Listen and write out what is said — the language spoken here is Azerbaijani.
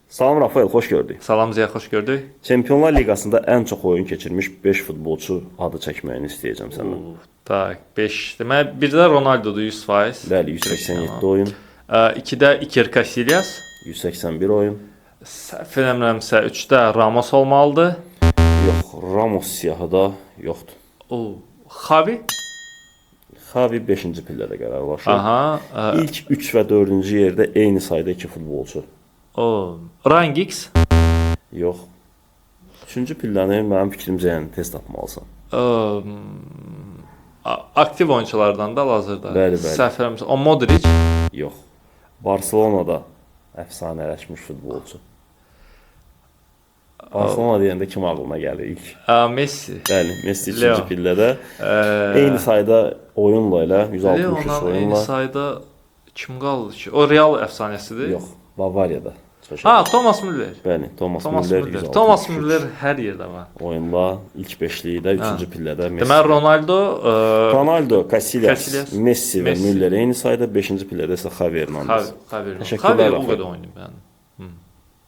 Salam Rafael, xoş gördük. Salam Ziya, xoş gördük. Çempionlar Liqasında ən çox oyun keçirmiş 5 futbolçu adı çəkməyini istəyəcəm səndən. Tak, 5. Deməli, birdə Ronaldodur 100%. Bəli, 187 oyun, 2-də Iker Casillas. 181 oyun. Səhv eləmirəmsə 3-də Ramos olmalıdır. Yox, Ramos siyahıda yoxdur. O, Xavi. Xavi 5-ci pillədə qərarlaşır. Aha. İlk 3 və 4-cü yerdə eyni sayda 2 futbolçu. O, Ryan Giggs. Yox. 3-cü pilləni mənim fikrimcə yəni tez tapmalısan. Aktiv oyunçulardan da hal-hazırda. Bəli, bəli. Səhv eləmirəmsə o Modric. Yox. Barselonada əfsanələşmiş futbolçu. Barselona deyəndə kim ağlına gəlir ilk? Messi. Bəli, Messi Leo. 3-cü pillədə. Eyni sayda oyunla elə 163 Leondan eyni oyunla. sayda kim qaldı ki? O Real əfsanəsidir. Yox, Bavariyada. Çıxış Ha, edir. Thomas Müller. Bəli, Thomas, Thomas Müller Müller. 163 Thomas Müller hər yerdə var. oyunla ilk beşlikdə, 3-cü pillədə Messi. Deməli Ronaldo, Ronaldo, Casillas, Casillas, Messi və Messi. Müller eyni sayda, 5-ci pillədə isə Xavi Hernandez. Xavi. Təşəkkürlər, Xavi o Rafael. qədər oynayıb yəni.